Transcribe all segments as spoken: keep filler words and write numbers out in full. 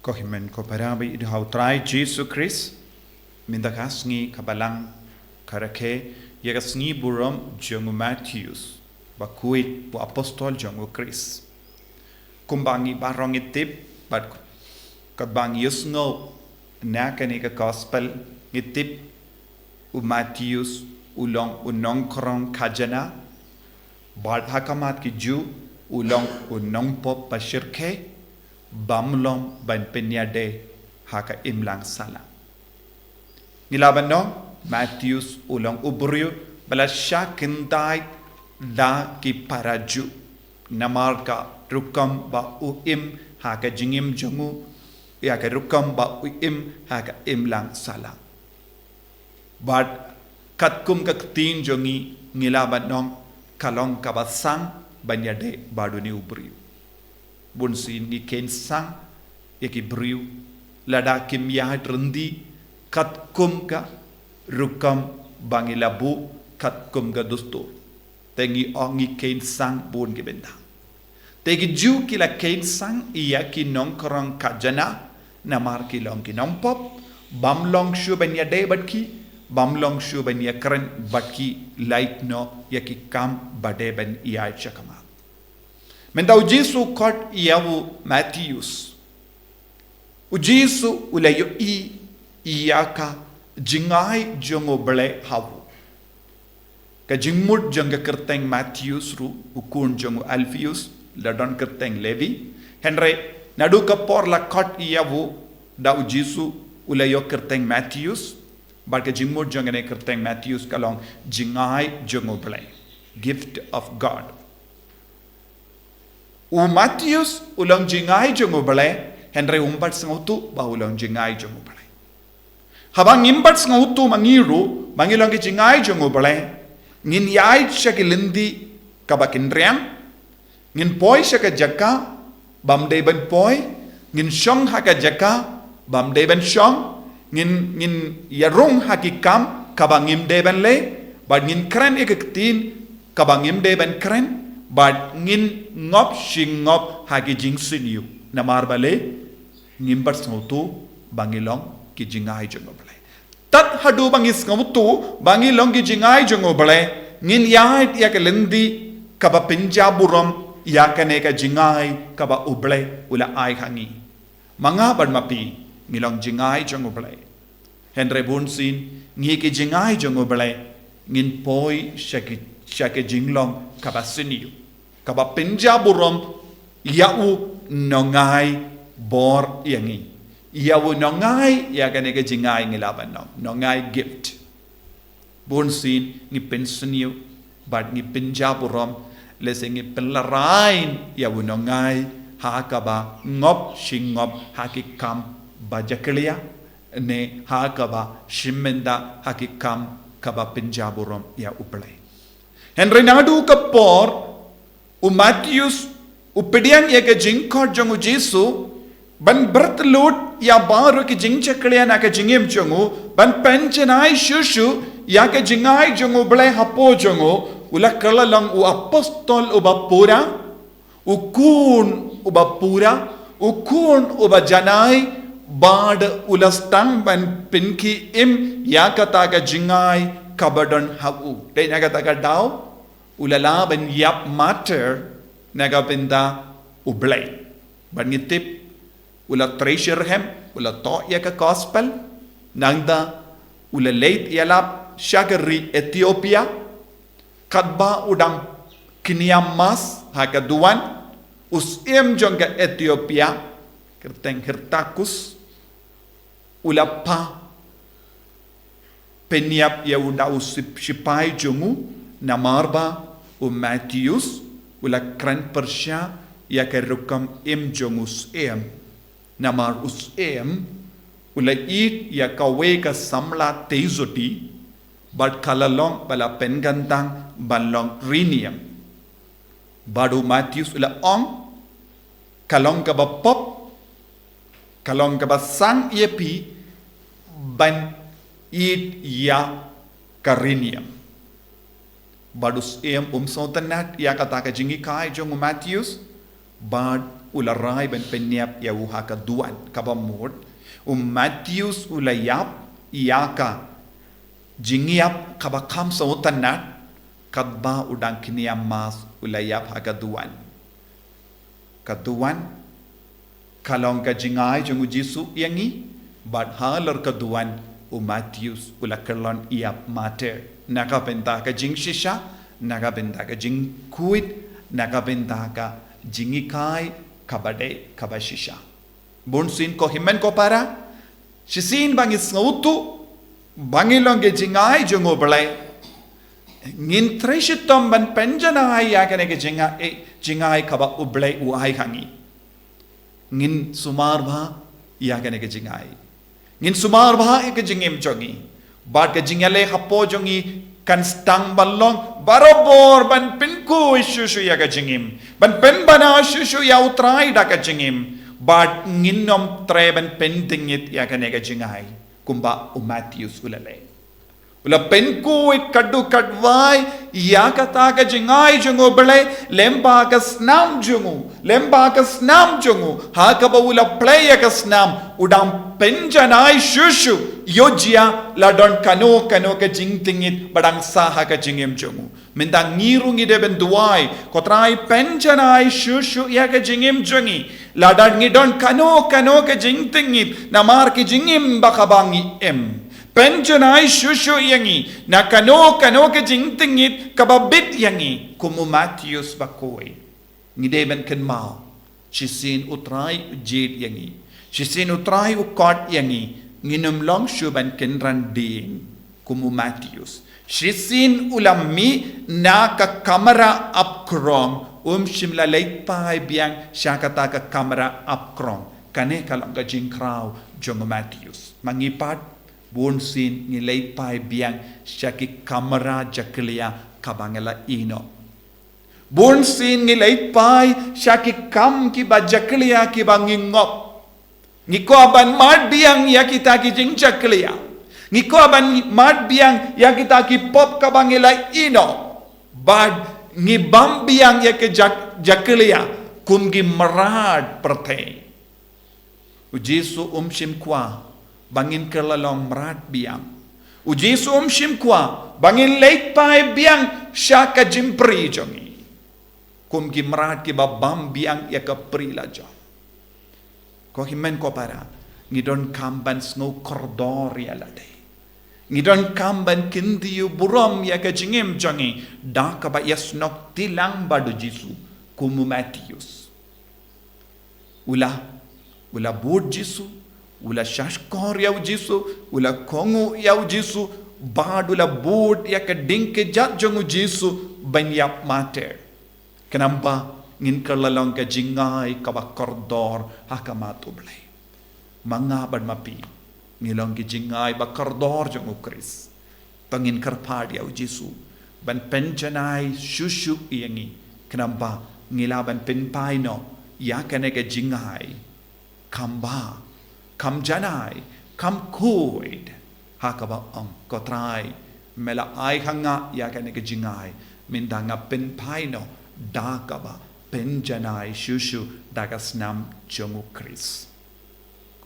Ko hynmen ko para ba ïeit ha u Trai Jisu Khrist, mynta ka sngi ka balang ka rakhe ïa ka sngi burom jong u Matheus, ba khuid u apostol jong u Khrist. Kumba ngi baroh ngi tip, bad katba ngi ïohsngew na kane ka gospel, ngi tip u Matheus u long u nongkhrong khajana, bad ha khmat ki Jiw u long u nongpop ba shyrkhei, bym long ban pynïadei ha ka imlang sahlang. Ngi lah ban ong, Matheus u long u briew ba la shah kyntait da ki para Jiw namar ka rukom ba u im ha ka jingim jong u, ïa ka rukom ba u im ha ka imlang sahlang. Bad katkum ka ktien jong ngi, ngi lah ban ong ka long kaba sang ban ïadei bad une u briew. Bunsien ngi kheiñ sang ïa ki briew lada kim ïaid ryndih katkum ka rukom ba ngi la buh, katkum ka dustur. Te ngi ong ngi kheiñ sang bun ki bynta. Te ki Jiw ki la kheiñ sang ïa ki nongkhrong khajana namar ki long ki nongpop, bym long shuh ban ïadei bad ki, bym long shuh ban ïakren bad ki, lait noh ïa ki kam ba dei ban ïaid sha khmat. Mynta u Jisu u khot ïa u Matheus. U Jisu u la ïohi ïa ka jingai jong u Blei ha u. Ka jingmut jong ka kyrteng Matheus ruh, u khun jong u Alpheus, la don kyrteng Levi. Hynrei naduh ka por la khot ïa u da u Jisu, u la ïoh kyrteng Matheus. Bad ka jingmut jong kane kyrteng Matheus ka long jingai jong u Blei, gift of God. U Matheus u long jingai jong u Blei, hynrei um pat sngewthuh ba u long jingai jong u Blei. Haba ngim pat sngewthuh ma ngi ruh ba ngi long ki jingai jong u Blei, ngin ïaid sha ki lynti kaba kynriang, ngin poi sha ka jaka bym dei ban poi, ngin shong ha ka jaka bym dei ban shong, ngin, ngin ïarung ha ki kam kaba ngim dei ban leh, bad ngin kren ïa ka ktien kaba ngim dei ban kren, bad ngin ngop shi ngop ha ki jingsniew. Namar balei? Ngim pat sngewthuh ba ngi long ki jingai jong u Blei. Tad haduh ba ngi sngewthuh ba ngi long ki jingai jong u Blei, ngin ïaid ïa ka lynti kaba pynjaburom ïa kane ka jingai kaba u Blei u la ai ha ngi. Ma nga bad ma phi, ngi long jingai jong u Blei. Hynrei bunsien ngi ki jingai jong u Blei, ngin poi sha ki, sha ki jinglong kaba sniew, kaba pynjaburom ïa u nongai bor ïa ngi. Ïa u nongai ïa kane ka jingai, ngi lah ban ong nongai gift. Bunsien ngi pynsniew bad ngi pynjaburom, lehse ngi pynlehrain ïa u nongai ha kaba ngop shi ngop ha ki kam ba jakhlia, ne ha kaba shim bynta ha ki kam kaba pynjaburom ïa u Blei. Hynrei naduh ka por u Matheus u pdiang ïa ka jingkhot jong u Jisu ban pyrthlut ïa baroh ki jingjakhlia na ka jingim jong u, ban pynjanai shuh shuh ïa ka jingai jong u Blei hapoh jong u, u la kylla long u apostol uba pura, u khun uba pura, u khun uba janai, bad u la sdang ban pynkhie im ïa kata ka jingai kaba don ha u. Dei na kata ka daw u la lah ban ïap martyr na ka bynta u Blei. Bad ngi tip u la trei shitrhem, u la thoh ïa ka gospel, nangta u la leit ïalap sha ka ri Ethiopia, katba u dang kynïam mass ha ka duwan, u syiem jong ka Ethiopia, kyrteng Hyrtakus, u la phah pynïap ïa u da u sip-, shipai jong u, namar ba u Matheus u la kren pyrshah ïa ka rukom im jong u syiem. Namar u syiem u la ïeit ïa kawei ka samla tei zoti, bad ka la long ba la pynkyntang ban long riniam. Bad u Matheus u la ong, ka long kaba pop, ka long kaba sang ïa phi ban ïeit ïa ka riniam. Bad u syiem um sngewtynnad ïa kata ka jinghikai jong u Matheus, Bad u la rai ban pynïap ïa u ha ka duwan kaba mut. U Matheus u la ïap ïa ka jingïap kaba kham sngewtynnat, katba u dang kniam mass u la ïap ha ka duwan. Ka duwan ka long ka jingai jong u Jisu ïa ngi, bad halor ka duwan u Matheus u la kyllon ïap martyr. Na ka bynta ka jingshisha, na ka bynta ka jingkhuid, na ka bynta ka jinghikai kaba dei kaba shisha. Bun sien ko hynmen ko para, shisien ba ngi sngewthuh ba ngi long ki jingai jong U Blei, ngin trei shitom ban pynjanai ïa kane ka jingai, eh, jingai kaba U Blei u ai ha ngi. Ngin sumar bha ïa kane ka jingai. Ngin sumar bha ïa ka jingim jong ngi. Bad ka jingïaleh hapoh jong ngi kan sdang ban long barabor ban pynkhuid shuh shuh ïa ka jingim, ban pynbna shuh shuh ïa U Trai da ka jingim. Bad ngin ym treh ban pyntngit ïa kane ka jingai kumba u Matheus u la leh. U la pynkhuid katto katwai ïa kata ka jingai jong U Blei lyngba ka snam jong u, lyngba ka snam jong u, ha kaba u la plie ïa ka snam, u dang pynjanai shuh shuh, ïoh jia la don kano kano ka jingtngit ba dang sah ha ka jingim jong u. Mynta ngi ruh ngi dei ban duwai, ko Trai pynjanai shuh shuh ïa ka jingim jong ngi. Lada ngi don kano kano ka jingtngit namar ka jingim ba kaba ngi im, pynjanai shuh shuh ïa ngi na kano kano ka jingtngit kaba bit ïa ngi, kum u Matheus bakhuid. Ngi dei ban kynmaw, shisien U Trai u jied ïa ngi, shisien U Trai u khot ïa ngi, ngin ym long shuh ban kynran dieng kum u Matheus. Shisien u la mih na ka kamra apkrong, um shym la leit phai biang sha kata ka kamra apkrong. Kane ka long ka jingkhraw jong u Matheus. Ma ngi pat, bun sien ngi leit phai biang sha ki kamra jakhlia kaba ngi la ïehnoh. Bun sien ngi leit phai sha ki kam kiba jakhlia kiba ngi ngop. Ngi kwah ban mad biang ïa kita ki jingjakhlia. Ngi kwah ban mad biang ïa kita ki pop kaba ngi la ïehnoh. Bad ngi bam biang ïa ki jak-, jakhlia kum ki mrad pyrthei. U Jisu um shym kwah ba ngin kylla long mrad biang. U Jisu um shym kwah ba ngin leit phai biang sha ka jingpri jong ngi kum ki mrad kiba bam biang ïa ka pri la jong. Ko hynmen ko para, ngi donkam ban sngew kordor ïa lade. Ngi donkam ban kyntiew burom ïa ka jingim jong ngi da kaba ïasnoh tilang bad u Jisu kum u Matheus. U la, u la bud Jisu, u la shahshkor ïa u Jisu, u la kohnguh ïa u Jisu, bad u la bud ïa ka ding kjat jong u Jisu ban ïap martyr. Khnang ba ngin kylla long ka jingai kaba kordor ha khmat U Blei. Ma nga bad ma phi, ngi long ki jingai ba kordor jong u Khrist. To ngin kyrpad ïa u Jisu ban pynjanai shuh shuh ïa ngi, khnang ba ngi lah ban pynphai noh ïa kane ka jingai. Kham bha, kham janai, kham khuid. Ha kaba ong, ko Trai, me la ai ha nga ïa kane ka jingai, mynta nga pynphai noh da kaba pynjanai shuh shuh da ka snam jong u Khrist.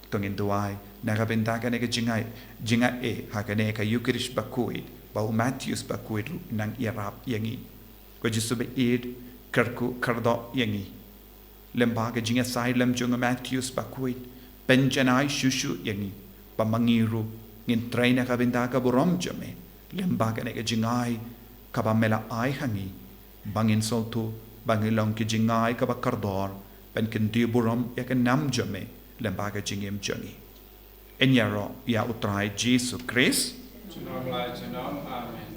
To ngin duwai na ka bynta kane ka jingai, jingai eh, ha kane ka Eukharist bakhuid, ba u Matheus bakhuid ruh u nang ïarap ïa ngi. Ko Jisu ba ïeit, kyrkhu kyrdoh ïa ngi. Lyngba ka jingïasaid lem jong u Matheus bakhuid, pynjanai shuh shuh ïa ngi, ba ma ngi ruh ngin trei na ka bynta ka burom jong me. Lyngba kane ka jingai kaba me la ai ha ngi, ba ngin sngewthuh ba ngi long ki jingai kaba kordor ban kyntiew burom ïa ka nam jong me lyngba ka jingim jong ngi. Yn ïaroh ïa u Trai Jisu Khrist. Junom la junom. Amen.